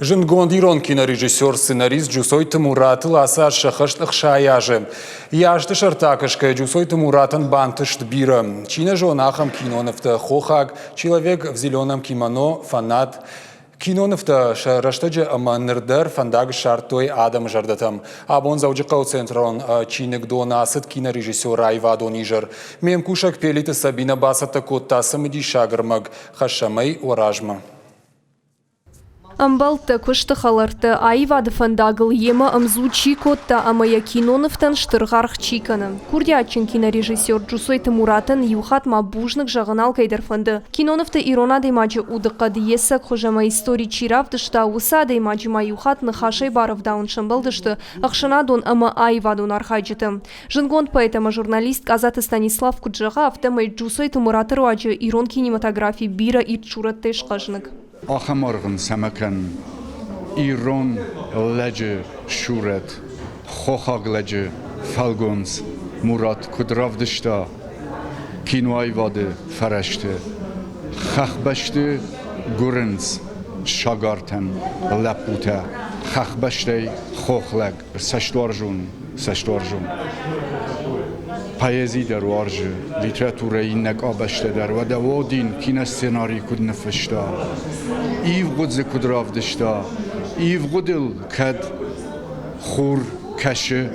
Зындгонд ирон кинорежиссер, сценарист Джусойты Муратыл ацы аз сӕххӕст 60 азы. Йӕ азты сӕрты акӕсгӕйӕ Джусойты Муратӕн бантыст бирӕ. Чи нӕ зоны ахӕм кинонывтӕ «Хохаг», «Человек в зеленом кимоно», «Фанат». Кинонывтӕ сӕ рӕстӕджы ӕмӕ ныр дӕр фӕндаг ссардтой адӕмы зӕрдӕтӕм. Абон Дзӕуджыхъӕуы центрон чиныгдоны ацыд кинорежиссеры аивадон изӕр. Ме мкусӕг Пелиты Сабинӕ бацӕттӕ кодта цымыдисаг ӕрмӕг «Хӕссӕм ӕй уӕ размӕ». Ӕмбӕлттӕ, куысты хӕлӕрттӕ, аивады фӕндагыл йемӕ ӕмдзу чи кодта ӕмӕ йӕ кинонывтӕн стыр аргъ чи кӕны. Курдиатджын кинорежиссер Джусойты Муратӕн иу хатт ма бузныг зӕгъын алкӕйдӕр фӕнды. Кинонывты ирон адӕймаджы удыхъӕд, йе цӕг хуыз ӕмӕ истори чи равдыста, уыцы адӕймаджы ма иу хатт ныхасӕй барӕвдауын сӕмбӕлдысты ӕхсӕнадон ӕмӕ аивадон архайджытӕ. Зындгонд поэт ӕмӕ журналист Къадзаты Станислав куыд зӕгъы, афтӕмӕй Джусойты Мураты руаджы ирон кинематографи бирӕ ирд сурӕттӕй схъӕзныг. Ахӕм аргъ ын цӕмӕ кӕн ирон лӕджы сурӕт, хохаг лӕджы фӕлгонц Мурат куыд равдыста киноаивады фӕрӕзты. Хӕхбӕсты гуырынц сагартӕн лӕппутӕ, хӕхбӕстӕй хохлӕг, цӕстуарзон цӕстуарзон. Поэзи дӕр уарзы, литературӕйы иннӕ къабӕзтӕ дӕр. Уӕдӕ Один киносценарий куыд ныффыста, ивгъуыд дзы куыд равдыста, ивгъуыдыл кӕд хур кӕсы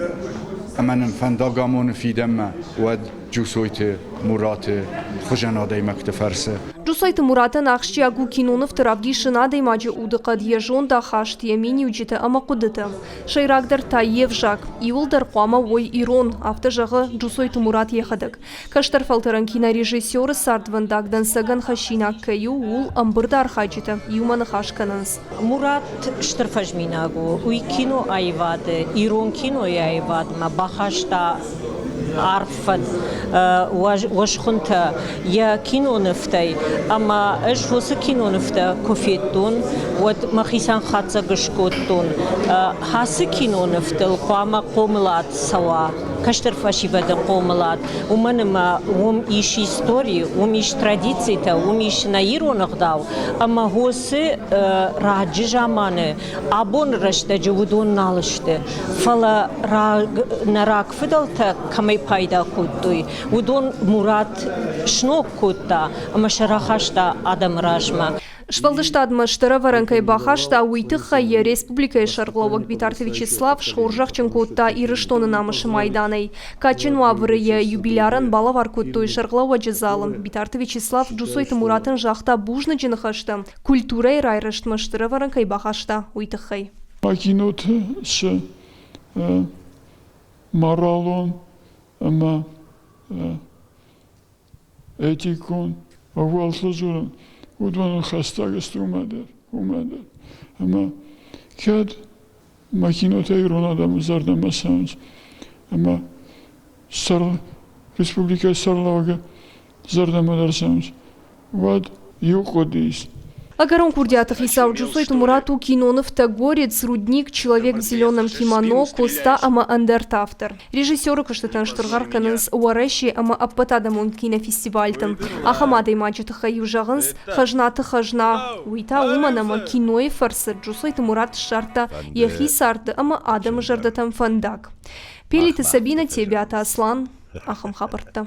ӕмӕ нын фӕндаг амоны фидӕнмӕ, уӕд Джусойты Мураты хуызӕн адӕймӕгты фӕрцы. Джусойты Муратӕн ахсджиаг у кинонывты равдисын адӕймаджы удыхъӕд, йӕ зондахаст, йӕ миниуджытӕ ӕмӕ хъуыдытӕ. Сӕйрагдӕр та йе взаг. Иуылдӕр хъуамӕ уой ирон, афтӕ зӕгъы Джусойты Мурат йӕхӕдӕг. Кӕстӕр фӕлтӕрӕн кинорежиссеры цардвӕндаг дӕнцӕгӕн хӕссинаг кӕй у, ууыл ӕмбырды архайджытӕ иумӕ ныхас кӕнынц. Мурат стыр фӕзминаг у. Уый киноаивады, ирон кинойы аивадмӕ бахаста арф фӕд, уӕзхуынтӕ йӕ кинонывтӕй. Ӕмӕ ӕз уыцы кинонывтӕ куы федтон, уӕд мӕхицӕн хатдзӕг скодтон, ацы кинонывтыл хъуамӕ хъомылад цӕуа, кӕстӕр фӕсивӕды хъомылад, уымӕн ӕмӕ уым ис истори, уым ис традицитӕ, уым ис нӕ ирон ӕгъдау, ӕмӕ уыцы раджы заманы абоны рӕстӕджы уыдон нал сты, фӕлӕ нӕ рагфыдӕлтӕ кӕмӕй пайда кодтой, уыдон Мурат сног кодта ӕмӕ сӕ рахаста адӕмы размӕ. Сфӕлдыстадмӕ стыр ӕвӕрӕн кӕй бахаста, уый тыххӕй йӕ республикӕйы сӕргълӕууӕг Битарты Вячеслав схорзӕхджын кодта Ирыстоны намысы майданӕй. Кадджын уавӕры йӕ юбилярӕн балӕвар кодтой сӕргълӕууӕджы залы. Битарты Вячеслав Джусойты Муратӕн загъта бузныджы ныхӕстӕ, культурӕйы райрӕзтмӕ стыр ӕвӕрӕн кӕй бахаста, уый тыххӕй. Киноты цы моралон ӕмӕ этикон ӕууӕлтыл дзурын, уыдоныл хӕстӕг сты уымӕ дӕр, уымӕ дӕр. Ӕмӕ кӕд мӕ кинотӕ ирон адӕмы зӕрдӕмӕ цӕуынц, ӕмӕ республикӕйы сӕргълӕууӕгы зӕрдӕмӕ дӕр цӕуынц, уӕд иу хъуыды ис. Ӕгӕрон курдиаты хицау Джусойты Мурат у кинонывтӕ «Горец», «Рудник», «Человек в зеленом кимоно», «Коста» ӕмӕ ӕндӕрты автор. Режиссеры куыстытӕн стыр аргъ кӕнынц Уӕрӕсе ӕмӕ ӕппӕтадӕмон кинофестивальты. Ахӕм адӕймаджы тыххӕй-иу зӕгъынц «хӕзнаты хӕзна». Уый та уымӕн ӕмӕ кинойы фӕрцы Джусойты Мурат ссардта йӕхи царды ӕмӕ адӕмы зӕрдӕтӕм фӕндаг. Пелиты Сабинӕ, Тебиаты Аслан, ахӕм хабӕрттӕ.